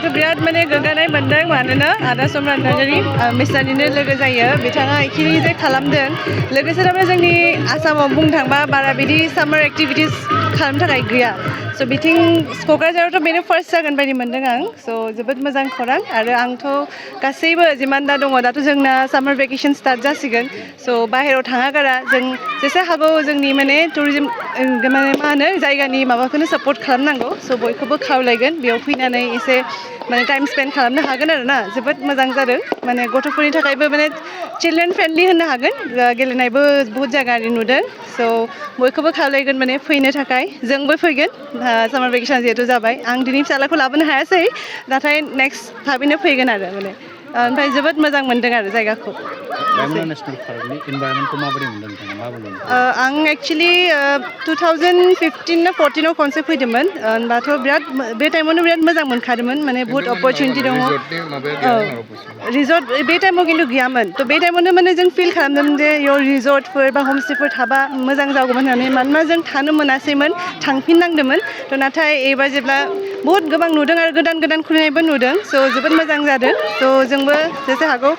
थांनायावथ' बिराद माने गोग्गानाय मोन्दों मानोना आदा सम्राट नार्जारि मिसानिनो लोगो जायो बिथाङा इखिनि जे खालामदों लोगोसे थारमाने जोंनि आसामाव बुंनो थांबा बारा बिदि सामार एक्टिभिटिस खालामनो थाखाय गैया स' बिथिं क'क्राझारावथ' बेनो फार्स्ट जागोन बायदि मोन्दों आं स' जोबोद मोजां खौरां आरो आंथ' गासैबो जिमान दा दङ दाथ' जोंना सामार भेकेसन स्टार्ट जासिगोन स' बाहेरायाव थाङा गारा जों जेसे हागौ जोंनि माने टुरिजम माने मा होनो जायगानि माबाखौनो सापर्ट खालामनांगौ स' बयखौबो खावलायगोन बेयाव फैनानै एसे माने टाइम स्पेन्ड खालामनो हागोन आरो ना जोबोद मोजां जादों माने गथ'फोरनि थाखायबो माने चिलड्रेन फ्रेन्डलि होननो हागोन गेलेनायबो बहुत जायगानि नुदों स' बयखौबो खावलायगोन माने फैनो थाखाय जोंबो फैगोन सामार भेकेसन जिहेथु जाबाय आं दिनै फिसालाखौ लाबोनो हायासै नाथाय नेक्स्ट थाबैनो फैगोन आरो माने ओमफ्राय जोबोद मोजां मोनदों आरो जायगाखौ रायमना नेसनेल पार्कनि इनभाइरनमेन्टखौ माबोरै मोनदों नोंथाङा मा बुंगोन आं एक्सुवेलि 2015 ना 14आव खनसे फैदोंमोन होनबाथ' बिराद बे टाइमावनो बिराद मोजां मोनखादोंमोन माने बहुत अपरचुनिटि दङ रिजर्ट बे टाइमाव खिन्थु गैयामोन थ' बे टाइमावनो माने जों फिल खालामदोंमोन जे इयाव रिजर्टफोर बा हमस्टेफोर थाबा मोजां जागौमोन होननानै मानोना जों थानो मोनासैमोन थांफिननांदोंमोन थ' नाथाय एबार जेब्ला बहुत गोबां नुदों आरो गोदान गोदान खुलिनायबो नुदों स' जोबोद मोजां जादों स' जोंबो जेसे हागौ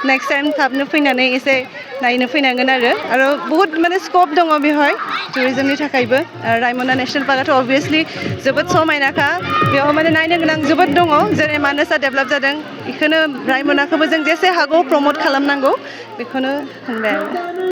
नेक्स्ट टाइम थाबनो फैनानै एसे नायनो फैनांगोन आरो बहुत माने स्कप दङ बेवहाय टुरिजमनि थाखायबो रायमना नेसनेल पार्कआथ' अभियासलि जोबोद समायनाखा बेयाव माने नायनो गोनां जोबोद दङ जेरै मानासआ डेभेलप जादों बेखौनो रायमनाखौबो जों जेसे हागौ प्रमट खालामनांगौ बेखौनो होनबाय आरो